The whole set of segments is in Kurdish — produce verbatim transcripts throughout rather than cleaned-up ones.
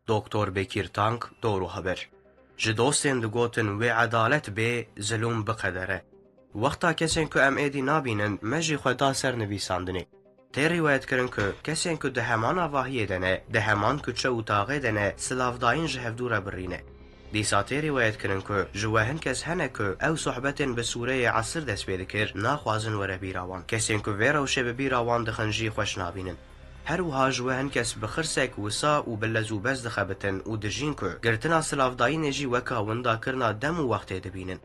Doktor Bekîr Tank, Doğru Haber. Ji dostên digotin wê edalet bê, zilûm biqedere. Wexta kesên ku em êdî nabînin, me jî xwe da ser nivîsandinê. Tê rîwayet kirin ku kesên ku di heman avahiyê de ne, di heman kuçe û taxê de ne, silavdayîn ji hevdû re birîne. Dîsa tê rîwayet kirin ku ji we hin kes hene ku ew sohbetên bi sûreyê esir dest pê dikir, naxwazin were bîra wan. Kesên ku vê rewşê bi bîra wan dixin jî xweş nabînin. Her wiha ji we hin kes bi xirsek wisa û bi lez û bez dixebitin û dijîn ku girtina silavdayînê jî weka winda kirina dem û wextê dibînin.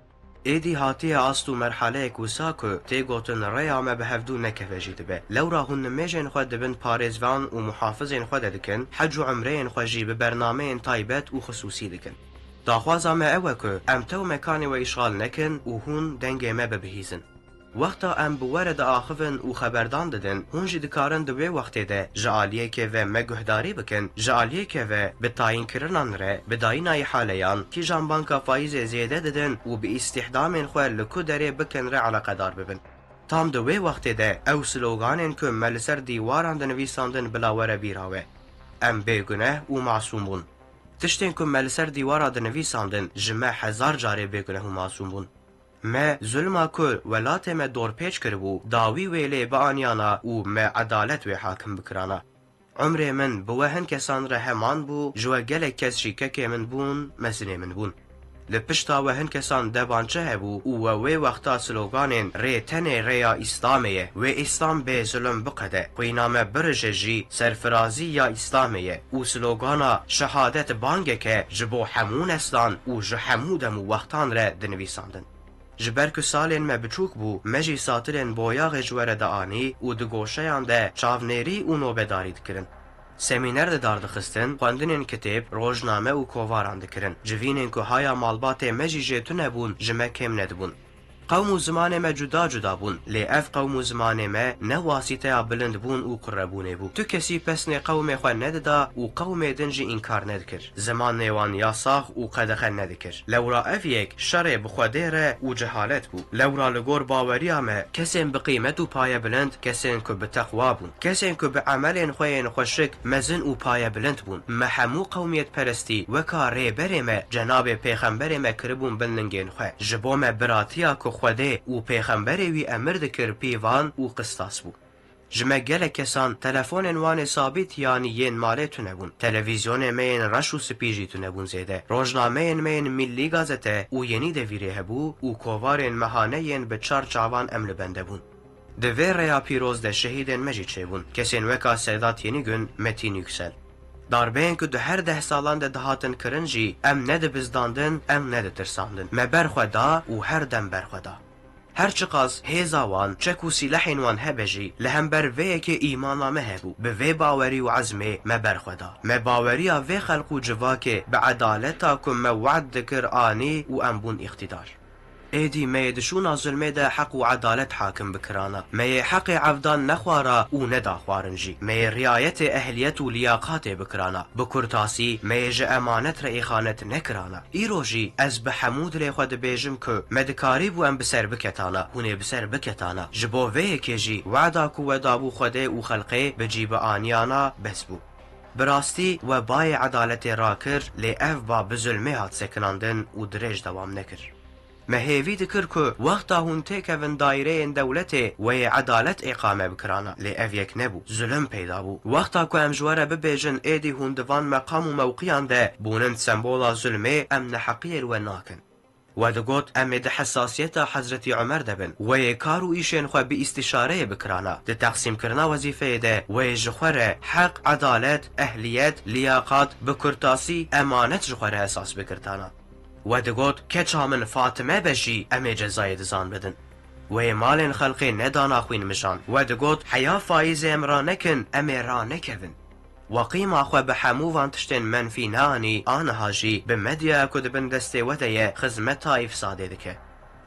Êdî hatiye ast û merhaleyek wisa ku tê gotin rêya me bi hevdû nekeve jî dibe. Lewra hûn nimêjên xwe di bin parêzvan û muhafizên xwe de dikin, hec û umreyên xwe jî bi bernameyên taybet û xisûsî dikin. Daxwaza me ew e ku em tew mekanê we îşxal nekin û hûn dengê me bibihîzin. Wexta em bi we re diaxivin û xeberdan didin, hûn jî dikarin di wê wextê de ji aliyekê ve me guhdarî bikin, ji aliyekê ve bi tayînkirinan re, bi dayîna îhaleyan, kîjan banka faîzê zêde didin û bi îstîhdamên xwe li ku derê bikin re eleqedar bibin. Tam di wê wextê de ew sloganên ku me li ser dîwaran dinivîsandin bila were bîra we. Em bêguneh û masûm bûn. Tiştên ku me li ser dîwara dinivîsandin ji me hezar carê bêguneh û masûm bûn. Me zulma ku welatê me dorpêç kiribû, dawî wê lê bianiyana û me edalet wê hakim bikirana. Umrê min bi we hin kesan re heman bû, ji we gelek kes jî kekê min bûn, mezinê min bûn. Li pişta we hin kesan debançe hebû û we wê wexta sloganên rê tenê rêya Îslamê ye, wê Îslam bê zulm biqede, xwîna me birije jî serfirazî ya Îslamê ye û slogana şehadet bangek e ji bo hemû neslan û ji hemû dem û wextan re dinivîsandin. Ji ber ku salên me biçûk bû, me jî satilên boyaxê ji we re dianî û di goşeyan de çavnêrî û nobedarî dikirin. Semîner li dar dixistin, xwendinên kitêb, rojname û kovaran dikirin. Civînên ku haya malbatê me jî jê tune bûn, ji me kêm nedibûn. Qewm û zimanê me cuda cuda bûn, lê ev qewm û zimanê me ne wasîteya bilindbûn û qurebûnê bû. Tu kesî pesnê qewmê xwe nedida û qewmê din jî înkar nedikir. Zimanê wan yasax û qedexe nedikir. Lewra ev yek şerê bi Xwedê re û cehalet bû. Lewra li gor baweriya me, kesên bi qîmet û payebilind, kesên ku bi teqwa bûn, kesên ku bi emelên xwe yên xweşik mezin û payebilind bûn. Me hemû qewmiyetperestî weka rêberê me, cenabê pêxemberê me kiribûn bin lingên xwe. Ji bo me biratiya ku Xwedê û pêxemberê wî emir dikir pîvan û qistas bû. Ji me gelek kesan telefonên wan ê sabît yanî yên malê tune bûn. Televîzyonê me yên reş û spî jî tune bûn zêde. Rojnameyên me yên Millî Gazete û Yenî Devîrê hebû û kovarên mehane yên bi çar çavan em li bende bûn. Di vê rêya pîroz de şehîdên me jî çêbûn. Kesên weka Sedat Yenîgün, Metîn Yüksel. Darbeyên ku di her deh salan de dihatin kirin jî em nedibizdandin, em neditirsandin. Me berxwe da û her dem berxwe da. Her çiqas hêza wan, çek û sîlehên wan hebe jî, li hember vê yekê îmana me hebû, bi vê bawerî û ezmê me berxwe da. Me baweriya vê xelq û civakê bi edaleta ku me wad dikir anî û em bûn îqtîdar. Êdî me yê di şûna zulmê de heq û edalet hakim bikirana. Me yê heqê evdan nexwara û neda xwarin jî. Me yê riayetê ehliyet û liyaqatê bikirana. Bi kurtasî, me yê ji emanet re îxanet nekirana. Îro jî ez bi hemû dilê xwe dibêjim ku me dikarîbû em bi ser biketana, hûn ê bi ser biketana. Ji bo vê yekê jî weda ku we dabû Xwedê û xelqê bi cî bianiyana bes bû. Bi rastî we bayê edaletê rakir, lê ev ba bi zulmê hat sekinandin û dirêj dewam nekir. Me hêvî dikir ku wexta hûn têkevin daîreyên dewletê, we yê edalet îqame bikirana, lê ev yek nebû, zulm peyda bû. Wexta ku em ji we re bibêjin, êdî hûn di van meqam û mewqiyan de bûnin sembola zulmê, em neheqiyê li we nakin. We digot, em ê di hesasiyeta Hezretî Omer de bin, we yê kar û îşên xwe bi îstîşareyê bikirana, di teqsîmkirina wezîfeyê de we yê ji xwe re heq, edalet, ehliyet, liyaqat, bi kurtasî, emanet ji xwe re esas bigirtana. We digot, keça min Fatime be jî em ê cezayê dizan bidin. We yê malên xelkê nedana xwînmijan. We digot, heya faîzê em ranekin, em ê ranekevin. We qîma xwe bi hemû van tiştên menfî neanî, aniha jî bi medyaya ku di bin destê we de ye, xizmeta îfsadê dike.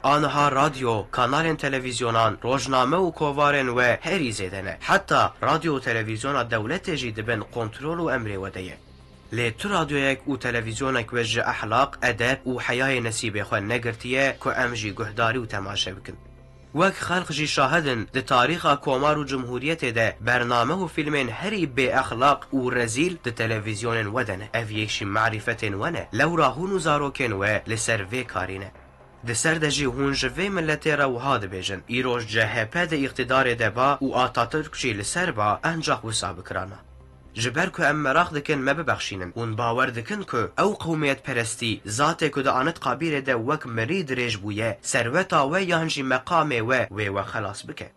Aniha radyo, kanalên televîzyonan, rojname û kovarên we herî zêde ne. Heta radyo û televîzyona dewletê jî di bin kontrol û emrê we de ye. Lê tu radyoyek û televîzyonek we ji ehlaq, edeb û heyayê nesîbê xwe negirtiye ku em jî guhdarî û temaşe bikin. Wek xelq jî şahid in, di tarîxa komar û cumhuriyetê de bername û fîlmên herî bêexlaq û rezîl di televîzyonên we de ne. Ev yek jî marîfetên we ne. Lewra hûn û zarokên we li ser vê karî ne. Di ser de jî hûn ji vê miletê re wiha dibêjin, îroj C H P di îqtidarê de ba û Atatürk jî li ser ba, encax wisa bikirana. Ji ber ku em meraq dikin me bibexşînin, hûn bawer dikin ku ew qewmiyetperestî, zatê ku di anitqabîrê de wek mirî dirêj bûye, serweta we yan jî meqamê we wê we xelas bike?